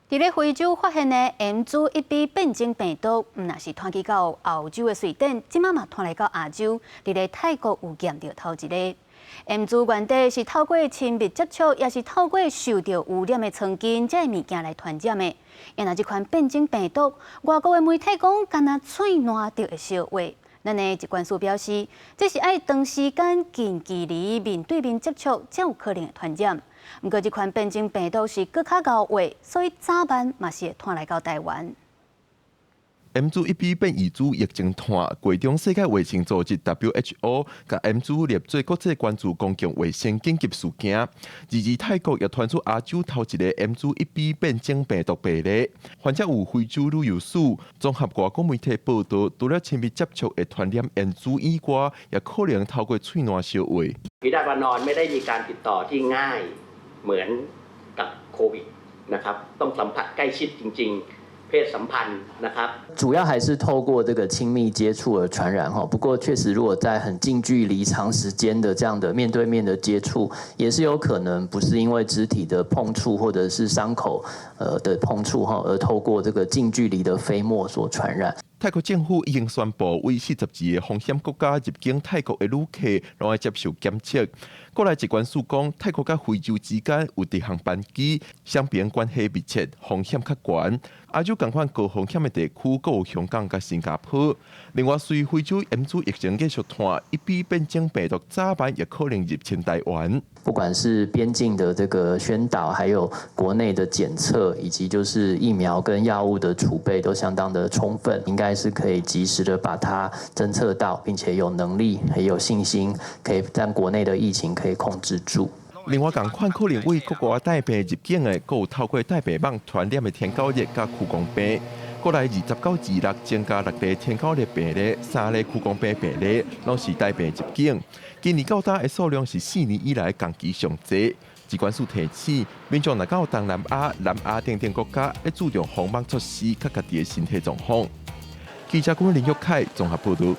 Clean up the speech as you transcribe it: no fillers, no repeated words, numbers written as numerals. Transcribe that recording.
佇咧非洲發現的 M 株一 B 變種病毒，毋但是傳去到歐洲的瑞典，這馬嘛傳來到亞洲，佇咧泰國有驗著頭一例。M 株原底是透過親密接觸，抑是透過受著汙染的床巾這个物件來傳染的。然而這款變種病毒，外國的媒體講，干焦喙瀾就會相話。咱的疾管署表示，這是愛長時間近距離面對面接觸，才有可能會傳染。毋過，這款變種病毒是閣較𠢕話，所以早晚嘛是會傳來到台灣。 M 株一 B 變異株疫情湠，月中世界衛生組織 WHO 共 M 株列做國際關注公共衛生緊急事件。而而泰國也傳出亞洲頭一个 M 株一 B 變種病毒病例，患者有非洲旅遊史。綜合外國媒體報道，除了親密接觸會傳染 M 株以外，也可能透過喙瀾相話。 ฝีดาษวานรไม่ได้มีการติดต่อที่ง่ายเหมือนกับโควิดนะครับต้องสัมผัสใกล้ชิดจริงๆเพศสัมพันธ์นะครับ 主要還是透過這個親密接觸而傳染哈。不過確實，如果在很近距離、長時間的這樣的面對面的接觸，也是有可能不是因為肢體的碰觸或者是傷口的碰觸哈，而透過這個近距離的飛沫所傳染。泰國政府已經宣布，為42个風險國家入境泰國的旅客，攏愛接受檢測。國內疾管署講，泰國佮非洲之間有直航班機，雙邊關係密切，風險較懸。亞洲仝款高風險的地區，閣有香港佮新加坡。另外，隨非洲 M 株疫情繼續湠，一 B 變種病毒早晚也可能入侵台灣。不管是邊境的這個宣導，還有國內的檢測，以及就是疫苗跟藥物的儲備都相當的充分，應該是可以及時的把它偵測到，並且有能力、也有信心，可以將國內的疫情可以控制住。另外，仝款可能為國外帶病入境的，閣有透過帶病蠓傳染的天狗熱佮屈光病。國內29至26增加六例天狗熱病例，三例屈光病病例，攏是帶病入境。今年到今的數量是4年以來同期上濟。疾管署提醒民眾，若到東南亞、南亞等等國家，愛注重防蠓措施，佮家己的身體狀況。記者郭林玉凱綜合報道。